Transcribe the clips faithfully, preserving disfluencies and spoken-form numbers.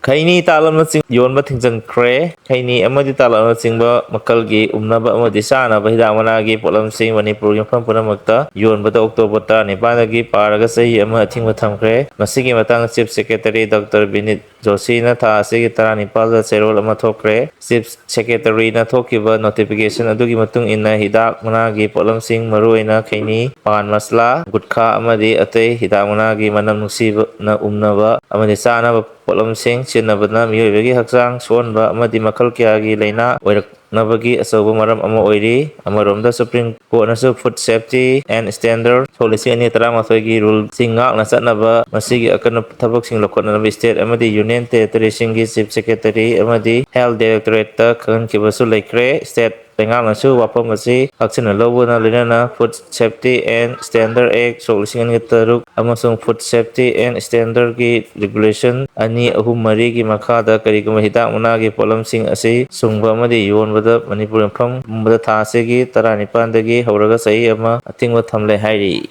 ꯈꯩꯅꯤ ꯇꯥꯂꯞꯅꯆꯤꯡ ꯌꯣꯟꯕ ꯊꯤꯡꯖꯤꯟꯈ꯭ꯔꯦ꯫ ꯈꯩꯅꯤ ꯑꯃꯗꯤ ꯇꯥꯂꯞꯅꯆꯤꯡꯕ ꯃꯈꯜꯒꯤ ꯎꯝꯅꯕ ꯑꯃꯗꯤ ꯆꯥꯅꯕ ꯍꯤꯗꯥꯛ ꯃꯅꯥꯒꯤ ꯄꯣꯠꯂꯝꯁꯤꯡ ꯃꯅꯤꯄꯨꯔꯒꯤ ꯃꯐꯝ ꯄꯨꯝꯅꯃꯛꯇ ꯌꯣꯟꯕꯗ ꯑꯣꯛꯇꯣꯕꯔ ꯇꯔꯥꯅꯤꯄꯥꯟꯗꯒꯤ ꯄꯥꯔꯒ ꯆꯍꯤ ꯑꯃ ꯑꯊꯤꯡꯕ ꯊꯝꯈ꯭ꯔꯦ꯫ ꯃꯁꯤꯒꯤ ꯃꯇꯥꯡꯗ Chief Secretary Doctor ꯕꯤꯅꯤꯠ ꯖꯣꯁꯤꯅ ꯊꯥ ꯑꯁꯤꯒꯤ ꯇꯔꯥꯅꯤꯄꯥꯜꯗ ꯆꯦꯔꯣꯜ ꯑꯃ ꯊꯣꯛꯈ꯭ꯔꯦ꯫ Chief Secretaryꯅ ꯊꯣꯛꯈꯤꯕ notification ꯑꯗꯨꯒꯤ ꯃꯇꯨꯡ ꯏꯟꯅ, ꯍꯤꯗꯥꯛ ꯃꯅꯥꯒꯤ ꯄꯣꯠꯂꯝꯁꯤꯡ, ꯃꯔꯨꯑꯣꯏꯅ ꯈꯩꯅꯤ, ꯄꯥꯟ ꯃꯁꯂꯥ, ꯒꯨꯠꯈꯥ ꯑꯃꯗꯤ ꯑꯇꯩ ꯍꯤꯗꯥꯛ ꯃꯅꯥꯒꯤ ꯃꯅꯝ ꯅꯨꯡꯁꯤꯕꯅ ꯎꯝꯅꯕ ꯑꯃꯗꯤ ꯆꯥꯅꯕ ꯄꯣꯠꯂꯝꯁꯤꯡ ꯁꯤꯖꯤꯟꯅꯕꯅ ꯃꯤꯑꯣꯏꯕꯒꯤ ꯍꯛꯆꯥꯡ ꯁꯣꯛꯍꯟꯕ ꯑꯃꯗꯤ ꯃꯈꯜ ꯀꯌꯥꯒꯤ ꯂꯥꯏꯅꯥ ꯑꯣꯏꯔꯛꯅꯕꯒꯤ ꯑꯆꯧꯕ ꯃꯔꯝ ꯑꯃ ꯑꯣꯏꯔꯤ꯫ ꯑꯃꯔꯣꯝꯗ, Supreme Courtꯅꯁꯨ Food Safety and Standard ꯁꯣꯛ ꯂꯤꯁꯤꯡ ꯑꯅꯤ ꯇꯔꯥꯃꯥꯊꯣꯏꯒꯤ ruleꯁꯤꯡ ꯉꯥꯛꯅ ꯆꯠꯅꯕ, ꯃꯁꯤꯒꯤ ꯑꯀꯟꯕ ꯊꯕꯛꯁꯤꯡ ꯂꯧꯈꯠꯅꯕ state ꯑꯃꯗꯤ union territoryꯁꯤꯡꯒꯤ Chief Secretary ꯑꯃꯗꯤ Health Directorateꯇ ꯈꯪꯍꯟꯈꯤꯕꯁꯨ ꯂꯩꯈ꯭ꯔꯦ꯫ State ꯂꯩꯉꯥꯛꯅꯁꯨ ꯋꯥꯐꯝ ꯑꯁꯤ ꯍꯛꯆꯤꯟꯅ ꯂꯧꯕꯅ ꯂꯣꯏꯅꯅ Food Safety and Standard Act ꯁꯣꯛ ꯂꯤꯁꯤꯡ ꯑꯅꯤ ꯇꯔꯨꯛ ꯑꯃꯁꯨꯡ Food Safety and Standardꯀꯤ regulation ꯑꯅꯤ, ꯑꯍꯨꯝ, ꯃꯔꯤꯒꯤ ꯃꯈꯥꯗ ꯀꯔꯤꯒꯨꯝꯕ ꯍꯤꯗꯥꯛ ꯃꯅꯥꯒꯤ ꯄꯣꯠꯂꯝꯁꯤꯡ ꯑꯁꯤ ꯁꯨꯡꯕ ꯑꯃꯗꯤ ꯌꯣꯟꯕꯗ ꯃꯅꯤꯄꯨꯔ ꯃꯐꯝ ꯄꯨꯝꯕꯗ ꯊꯥ ꯑꯁꯤꯒꯤ ꯇꯔꯥꯅꯤꯄꯥꯟꯗꯒꯤ ꯍꯧꯔꯒ ꯆꯍꯤ ꯑꯃ ꯑꯊꯤꯡꯕ ꯊꯝꯂꯦ ꯍꯥꯏꯔꯤ꯫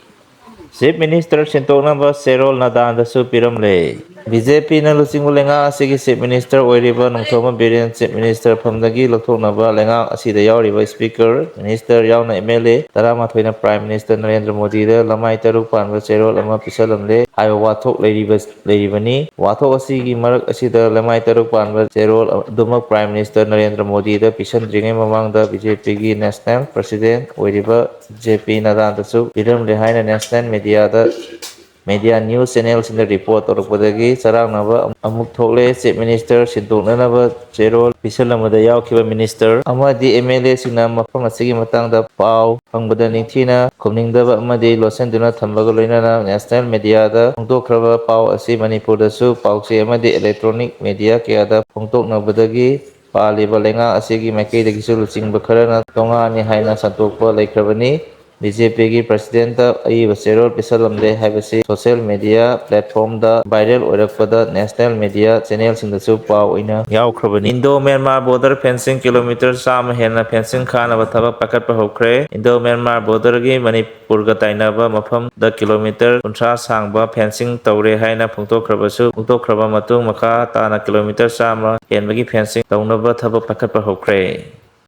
Chief Minister ꯁꯤꯟꯇꯣꯛꯅꯕ ꯆꯦꯔꯣꯜ ꯅꯥꯗꯥꯗꯁꯨ ꯄꯤꯔꯝꯂꯦ꯫ BJPꯅ ꯂꯨꯆꯤꯡꯕ ꯂꯩꯉꯥꯛ ꯑꯁꯤꯒꯤ Chief Minister ꯑꯣꯏꯔꯤꯕ ꯅꯣꯡꯊꯣꯝꯕꯝ ꯕꯤꯔꯦꯟ Chief Minister ꯐꯝꯗꯒꯤ ꯂꯧꯊꯣꯛꯅꯕ ꯂꯩꯉꯥꯛ ꯑꯁꯤꯗ ꯌꯥꯎꯔꯤꯕ Speaker, Minister ꯌꯥꯎꯅ MLA ꯇꯔꯥꯃꯥꯊꯣꯏꯅ Prime Minister ꯅꯔꯦꯟꯗ꯭ꯔ ꯃꯣꯗꯤꯗ ꯂꯃꯥꯏ ꯇꯔꯨꯛ ꯄꯥꯟꯕ ꯆꯦꯔꯣꯜ ꯑꯃ ꯄꯤꯁꯜꯂꯝꯂꯦ ꯍꯥꯏꯕ ꯋꯥꯊꯣꯛ ꯂꯩꯔꯤꯕ, ꯂꯩꯔꯤꯕꯅꯤ꯫ ꯋꯥꯊꯣꯛ ꯑꯁꯤꯒꯤ ꯃꯔꯛ ꯑꯁꯤꯗ ꯂꯃꯥꯏ ꯇꯔꯨꯛ ꯄꯥꯟꯕ ꯆꯦꯔꯣꯜ ꯑꯗꯨꯃꯛ Prime Minister ꯅꯔꯦꯟꯗ꯭ꯔ ꯃꯣꯗꯤꯗ ꯄꯤꯁꯟꯗ꯭ꯔꯤꯉꯩ ꯃꯃꯥꯡꯗ BJPꯒꯤ National President ꯑꯣꯏꯔꯤꯕ JP ꯅꯗꯥꯗꯁꯨ ꯄꯤꯔꯝꯂꯦ ꯍꯥꯏꯅ National Mediaꯗ, Media News Channelꯁꯤꯡꯗ report ꯇꯧꯔꯛꯄꯗꯒꯤ ꯆꯔꯥꯡꯅꯕ ꯑꯃꯨꯛ ꯊꯣꯛꯂꯦ꯫ Chief Minister ꯁꯤꯟꯗꯣꯛꯅꯅꯕ ꯆꯦꯔꯣꯜ ꯄꯤꯁꯜꯂꯝꯕꯗ ꯌꯥꯎꯈꯤꯕ Minister ꯑꯃꯗꯤ MLAꯁꯤꯡꯅ ꯃꯐꯝ ꯑꯁꯤꯒꯤ ꯃꯇꯥꯡꯗ ꯄꯥꯎ ꯐꯪꯕꯗ ꯅꯤꯡꯊꯤꯅ ꯈꯨꯝꯅꯤꯡꯗꯕ ꯑꯃꯗꯤ ꯂꯣꯠꯁꯤꯟꯗꯨꯅ ꯊꯝꯕꯒ ꯂꯣꯏꯅꯅ National Mediaꯗ ꯐꯣꯡꯗꯣꯛꯈ꯭ꯔꯕ ꯄꯥꯎ ꯑꯁꯤ ꯃꯅꯤꯄꯨꯔꯗꯁꯨ ꯄꯥꯎꯆꯦ ꯑꯃꯗꯤ electronic media ꯀꯌꯥꯗ ꯐꯣꯡꯗꯣꯛꯅꯕꯗꯒꯤ ꯄꯥꯜꯂꯤꯕ ꯂꯩꯉꯥꯛ ꯑꯁꯤꯒꯤ ꯃꯥꯏꯀꯩꯗꯒꯤꯁꯨ ꯂꯨꯆꯤꯡꯕ ꯈꯔꯅ ꯇꯣꯉꯥꯟꯅꯤ ꯍꯥꯏꯅ ꯁꯟꯗꯣꯛꯄ ꯂꯩꯈ꯭ꯔꯕꯅꯤ꯫ ꯕꯤ ꯖꯦ ꯄꯤꯒꯤ ꯄ꯭ꯔꯁꯤꯗꯦꯟꯠꯇ ꯑꯏꯕ ꯆꯦꯔꯣꯜ ꯄꯤꯁꯜꯂꯝꯂꯦ ꯍꯥꯏꯕꯁꯤ ꯁꯣꯁꯤꯌꯦꯜ ꯃꯤꯗꯤꯌꯥ ꯄ꯭ꯂꯦꯠꯐꯣꯝꯗ ꯚꯥꯏꯔꯦꯜ ꯑꯣꯏꯔꯛꯄꯗ ꯅꯦꯁꯅꯦꯜ ꯃꯤꯗꯤꯌꯥ ꯆꯦꯅꯦꯜꯁꯤꯡꯗꯁꯨ ꯄꯥꯎ ꯑꯣꯏꯅ ꯌꯥꯎꯈ꯭ꯔꯕꯅꯤ꯫ Indo Myanmar border fencing kilometre ꯆꯥꯝꯃ ꯍꯦꯟꯅ ꯐꯦꯟꯁꯤꯡ ꯈꯥꯅꯕ ꯊꯕꯛ ꯄꯥꯏꯈꯠꯄ ꯍꯧꯈ꯭ꯔꯦ꯫ ꯏꯟꯗꯣ ꯃ꯭ꯌꯥꯟꯃꯥꯔ ꯕꯣꯔꯗꯔꯒꯤ ꯃꯅꯤꯄꯨꯔꯒ ꯇꯥꯏꯅꯕ ꯃꯐꯝꯗ ꯀꯤꯂꯣꯃꯤꯇꯔ ꯀꯨꯟꯊ꯭ꯔꯥ ꯁꯥꯡꯕ ꯐꯦꯟꯁꯤꯡ ꯇꯧꯔꯦ ꯍꯥꯏꯅ ꯐꯣꯡꯗꯣꯛꯈ꯭ꯔꯕꯁꯨ, ꯐꯣꯡꯗꯣꯛꯈ꯭ꯔꯕ ꯃꯇꯨꯡ ꯃꯈꯥ ꯇꯥꯅ ꯀꯤꯂꯣꯃꯤꯇꯔ ꯆꯥꯝꯃ ꯍꯦꯟꯕꯒꯤ ꯐꯦꯟꯁꯤꯡ ꯇꯧꯅꯕ ꯊꯕꯛ ꯄꯥꯏꯈꯠꯄ ꯍꯧꯈ꯭ꯔꯦ꯫